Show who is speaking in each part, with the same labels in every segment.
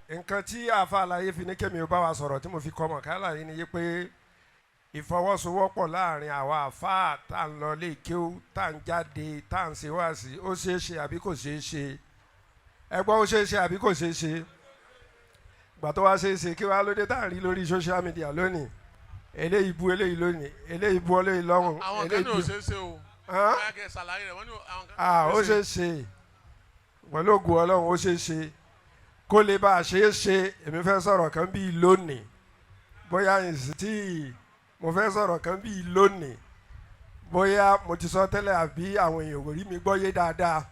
Speaker 1: Nǹkan tí àfa àlàyé fi ní kémi ó bá wa sọ̀rọ̀ tí mo fi kọ́ mọ̀ kálá yìí ni yé pé ìfọwọ́sowọ́pọ̀ láàrin àwa àfa tá à ń lọ lé kéwú, tá à ń jáde, tá à ń ṣe wáàsí, ó ṣeé ṣe àbí kò ṣeé ṣe? Ẹ gbọ́, ó ṣeé ṣe àbí kò ṣeé ṣe? Gbà tó wá ṣeé ṣe, kí wàá lóde tá à ń rí lórí social media lónìí? Eléyìí bu eléyìí lónìí, eléyìí bu eléyìí lọ́rùn.
Speaker 2: Àwọn kan
Speaker 1: Eléyìí
Speaker 2: ní ò
Speaker 1: bu
Speaker 2: ṣeé ṣe o.
Speaker 1: Hàn?
Speaker 2: Bóyá kẹ́ ẹ ṣàlàyé rẹ̀, wọ́n ní àwọn kan.
Speaker 1: Ah, ó ṣeé ṣe pẹ̀lú ògùn Ọlọ́run, ó ṣeé ṣe. Kó lè bá a ṣeé ṣe, èmi fẹ́ sọ̀rọ̀ kan bíi lónìí, bóyá ìsìn tí mo fẹ́ sọ̀rọ̀ kan bíi lónìí, bóyá mo ti sọ tẹ́lẹ̀ àbí àwọn èèyàn ò rí mi gbọ́ yé dáadáa.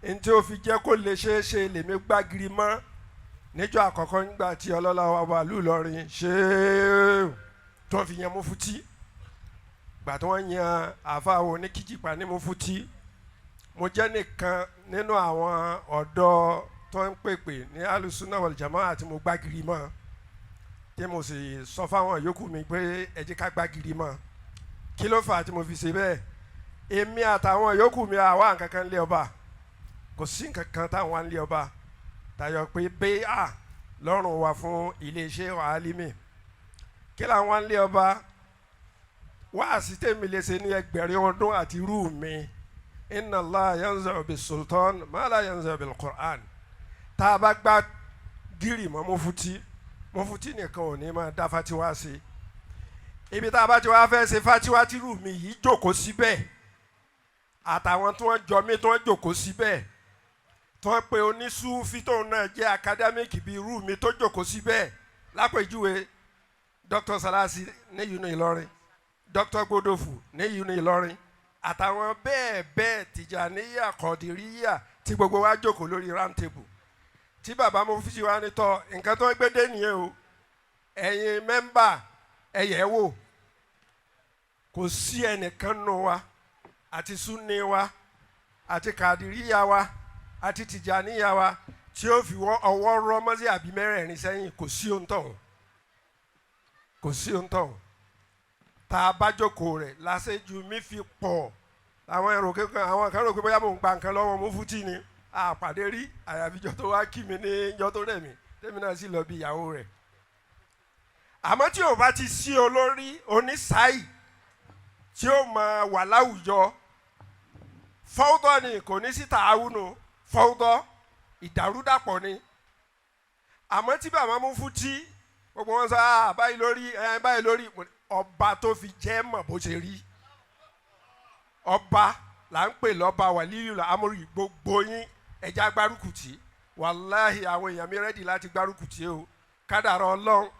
Speaker 1: N tí ó fi jẹ́ kó lè ṣeé ṣe, lèmi gbágiri mọ́ níjọ́ àkọ́kọ́ nígbà tí ọlọ́lá wa wà lù lọ́rin ṣé tó fi yan mufti, gbà tí wọ́n yan àáfàá wo ní kíjìpá ní mufti, mo jẹ́ nìkan nínú àwọn ọ̀dọ́ tó ń pèpè ní Alùsùnà wal Jamaa àti mo gbágiri mọ́, tí mo sì sọ fáwọn yòókù mi pé ẹ jẹ́ ká gbágiri mọ́. Kí ló fà á tí mo fi ṣe bẹ́ẹ̀? Èmi àtàwọn yòókù mi, àwa nǹkan kan lé ọba, kò sí nǹkan kan táwọn wá ń lé ọba tayọ pé bẹ́ẹ̀ lọ́rùn wa fún iléeṣẹ́ Alimi. Kí làwọn ń lé ọba? Wáàsí tèmi lè ṣe ní 1000 ọdún àti irú mi, inna Allah yanza'u bis sultan ma la yanza'u bil Qur'an. Tá a bá gbá gírì mọ́ mufti, mufti nìkan ò ní máa dá fatiwa sí. Ibi tá a bá ti wá fẹ́ ṣe fatiwa, tírú mi yìí jókòó síbẹ̀, àtàwọn tí wọ́n jọ mí tí wọ́n jókòó síbẹ̀, tí wọ́n pe onísúfì tóun náà jẹ́ academic bíi irú mi tó jókòó síbẹ̀, lápèjúwe Dr. Salasi ní Uni Ìlọrin, Dr. Gbodofu ní Uni Ìlọrin, àtàwọn bẹ́ẹ̀ bẹ́ẹ̀, Tìjàníyà, Kọ̀dìríyà, tí gbogbo wa jókòó lórí round table, tí bàbá mufti wa ní tọ́ nǹkan tó ń gbé dé nìyẹn o, ẹ̀yin member, ẹ̀yẹ̀ wò. Kò sí ẹnìkan nù wa, àti Sunni wa, àti Kàdìríyà wa, àti Tìjàníyà wa, tí ó fi ọwọ́ rọ́ mọ́sí àbí mẹ́rẹ̀ẹ̀rin sẹ́yìn. Kò sí ohun tọ̀hún, kò sí ohun tọ̀hún. Tá a bá jókòó rẹ̀ lásìjú mi fi pọ̀, àwọn èrò kékeré, àwọn kan rò pé bóyá mò ń gba nǹkan lọ́wọ́ mufti ni. Àpàdé rí, àyàfijọ́ tó wá kí mi ní ìjọ́ tó rẹ̀ mí, tèmi náà sì lọ bí ìyàwó rẹ̀. Àmọ́ tí ò bá ti sí olórí onísáì tí ó máa wà láwùjọ, fọ́wọ́dọ́ ni, kò ní sí tààwùnù, fọ́wọ́dọ́ ìdàrúdàpọ̀ ni. Àmọ́ tí bàbá mufti, gbogbo wọn sọ, "Ah, báyìí lórí ẹ, báyìí lórí." Ọba tó fi jẹ́ mọ̀ bó ṣe rí, ọba là ń pè lọ́ba wàlíyù amúrì. Gbogbo yín, ẹja gbárùkù tì. Wàláhì, àwọn èèyàn mi ready láti gbárùkù tì o. Kádàrá Ọlọ́run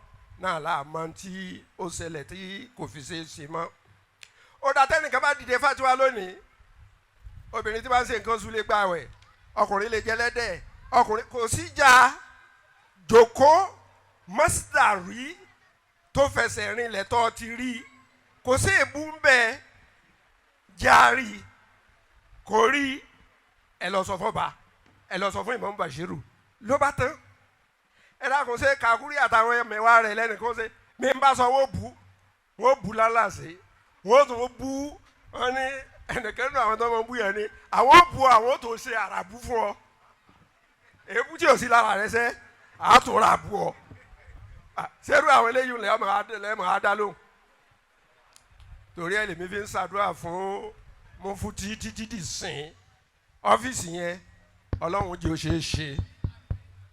Speaker 1: náà láàmú tí ó ṣẹlẹ̀ tí kò fi ṣe é ṣe mọ́. Ó dá tẹ́nìkan bá dìde fatiwa lónìí, obìnrin tí bá ń ṣe nǹkan oṣù lè gbààwẹ̀, ọkùnrin lè jẹ lẹ́dẹ̀, ọkùnrin kò sí jà jòkó mọ́sítàrí tó fẹsẹ̀ rinlẹ̀ tó ti rí, kò sí èbú ń bẹ járí, kò rí. Ẹ lọ sọ fọba, ẹ lọ sọ fún Imam Bashiru, ló bá tán. Ẹ dákun, ṣe kakuri àtàwọn ẹmẹ̀wá rẹ̀ lẹ́nìkan ṣe mi ń bá sọ, wọ́n bu, wọ́n bu lálàsì, wọ́n tún bú wọn ní ẹnìkan nínú àwọn tó máa ń bú yẹn ni àwọn bu, àwọn tó ṣe àràbù fún ọ, èébú tí ò sí lára rẹ sẹ́ àtúrà bú ọ. Sẹ́rù àwọn eléyìí lẹ́mọ̀ á dá lóhùn. Torí ẹ̀ lèmi fi ń ṣàdúrà fún mufti títí dì sìn ọ́fíìsì yẹn. Ọlọ́run jẹ́ ó ṣeé ṣe.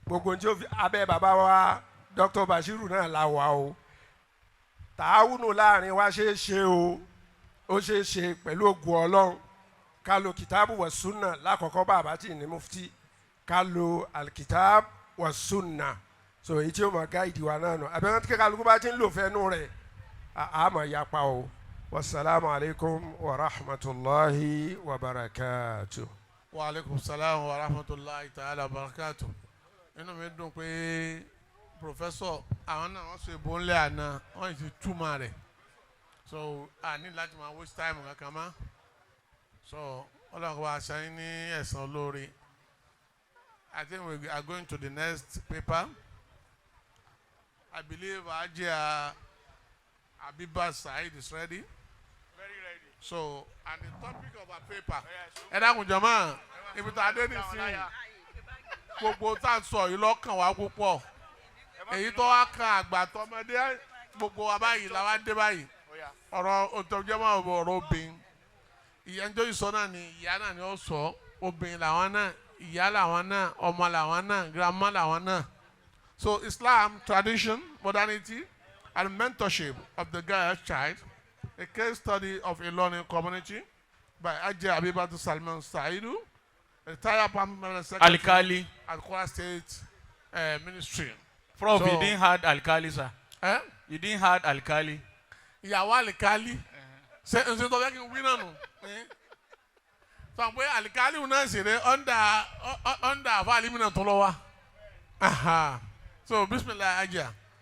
Speaker 1: Gbogbo tí ó fi abẹ́ bàbá wa Dr. Bashiru náà la wà o. Tààwùnù láàrin wa ṣeé ṣe o, ó ṣeé ṣe pẹ̀lú ògùn Ọlọ́run. Ká lo kìtàbù wà súnà lákọ̀ọ́kọ́. Bàbá tí ní mufti, ká lo alikitab wà súnà, so èyí tí ó mọ̀ guide wa náà nù. Àbẹ̀wọ̀n tí kálukú bá ti ń lò fẹ́nu rẹ̀, a máa yapa o. Wasalaamu alaykum wa rahmatulahi wa barakatu.
Speaker 2: Wa aleykum salaam wa rahmatulahi ta'ala wa barakatu. Inú mi dùn pé professor, àwọn náà wọ́n sọ ìbò ńlẹ̀ àná, wọ́n sì túmọ̀ rẹ̀, so a ní láti máa waste time kankan mọ́. So Ọlọ́run kò bá aṣáájú ní ẹ̀san olóore. I think we are going to the next paper. I believe Ajia Abiba Said is ready.
Speaker 3: Very ready.
Speaker 2: So, and the topic of our paper, ẹ dákun jọmọ, ibi tó adé nìsín. Gbogbo tá a sọ yìí lọ́kàn wá púpọ̀. Èyí tó wá kan àgbà tọmọdé, gbogbo wa báyìí la wá dé báyìí. Ọ̀rọ̀ òtọ́jọ́mọ́, ọ̀rọ̀ obìnrin, ìyá ń jọ́ ìsọ náà ni, ìyá náà ni ó sọ. Obìnrin làwọn náà, ìyá làwọn náà, ọmọ làwọn náà, grandma làwọn náà. So Islam, tradition, modernity and mentorship of the girl child, a case study of Ilorin community by Ajay Abibatu Salman Saidu, retired permanent secretary
Speaker 3: Alikali.
Speaker 2: at Kwara State Ministry.
Speaker 3: Prof,
Speaker 2: So-
Speaker 3: you didn't add Alikali, sir.
Speaker 2: Eh?
Speaker 3: You didn't add Alikali.
Speaker 2: Ìyàwó alikali, ṣe n ṣe tó fẹ́ kí n wí náà nù? Sọ pé alikali náà ṣe dé under àfa alimina tó lọ wa. So bisimilahi, Ajá.